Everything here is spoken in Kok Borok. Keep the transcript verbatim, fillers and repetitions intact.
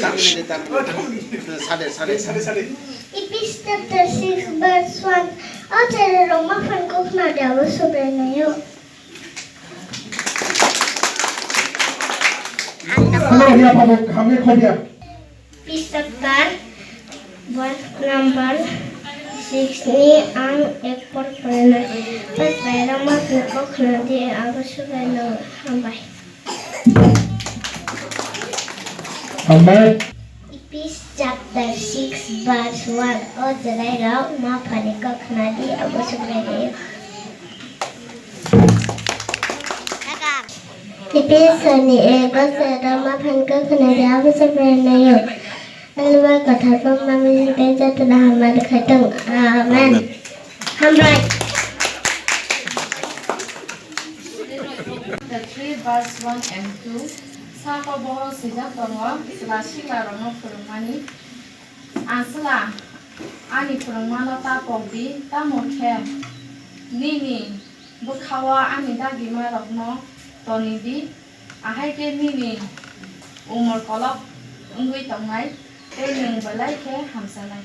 Sade, sade, sade. Ephes chapter six verse one. O chwrai rok ma phan kok khna di abo Subraiyung naio. Hello, ya, pabuk, hamle khobya. Ephes chapter verse number six ni ang ek por porinai. O chwrai rok ma phan kok khna di abo Subraiyung naio. Hambai. Amen. Ephes chapter six verse one. O chwrai rok ma phan kok khna di abo Subraiyung naio. Ephes ni ek o chwrai rok ma phan kok khna di abo Subraiyung naio. Alba kathar pamma mili tei joto da hamari khaitong. Amen. Amen. Hambai. Chapter three verse one and two. Saka bohoro swijak tongo, chwla sikla rokno phwrwngmani. Ang chwla, ani phwrwngmano ta pok di, tamo khe nini bwkhao ani dagima rokno toni di, ahai khe nini umor kolok wngwi tongnai, tei nwng belai khe hamchanai.